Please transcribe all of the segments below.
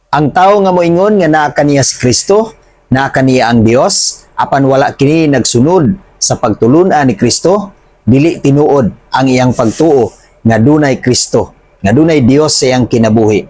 Ang tao nga moingon nga naa kaniya si Kristo, naa kaniya ang Dios, apan wala kini nagsunod sa pagtulun-an ni Kristo, dili tinuod ang iyang pagtuo nga dunay Kristo, nga dunay Dios sa iyang kinabuhi.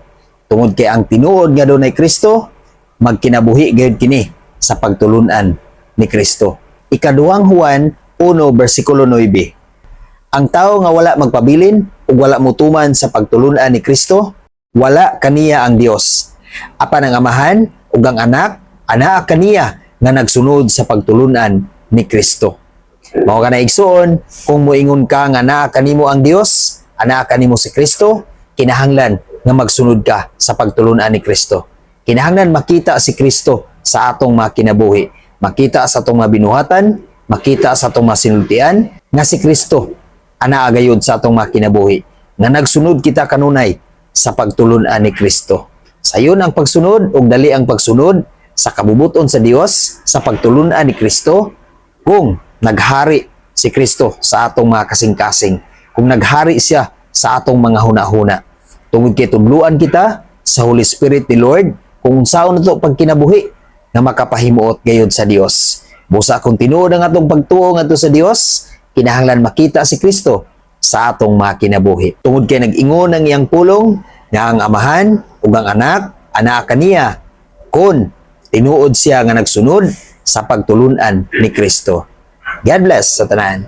Tungod kay ang tinuod nga dunay Kristo, magkinabuhi gayud kini sa pagtulun-an ni Kristo. Ikaduhang Juan 1 bersikulo 9. Ang tao nga wala magpabilin ug wala mutuman sa pagtulun-an ni Kristo, wala kaniya ang Dios. Apan ang Amahan ug ang Anak anaa kaniya nga nagsunod sa pagtulun-an ni Kristo. Mao kana, igsuon, kung moingon ka nga naa kanimo ang Dios, anaa kanimo si Kristo, kinahanglan nga magsunod ka sa pagtulun-an ni Kristo. Kinahanglan makita si Kristo sa atong mga kinabuhi, makita sa atong mga binuhatan, makita sa atong mga sinultian nga si Kristo anaa gayud sa atong mga kinabuhi, nga nagsunod kita kanunay sa pagtulun-an ni Kristo. Sayon ang pagsunod ug dali ang pagsunod sa kabubuton sa Dios sa pagtulun-an ni Kristo kung naghari si Kristo sa atong mga kasing-kasing, kung naghari siya sa atong mga huna-huna. Tungod kay tudluan kita sa Holy Spirit ni Lord kung unsaon nato pagkinabuhi nga makapahimuot gayud sa Dios. Busa kung tinuod ang atong pagtuo ngadto sa Dios, kinahanglan makita si Kristo sa atong mga kinabuhi. Tungod kay nag-ingon ang iyang pulong nga ang Amahan ug ang Anak anaa kaniya kung tinuod siya nga nagsunod sa pagtulun-an ni Kristo. God bless sa tanan.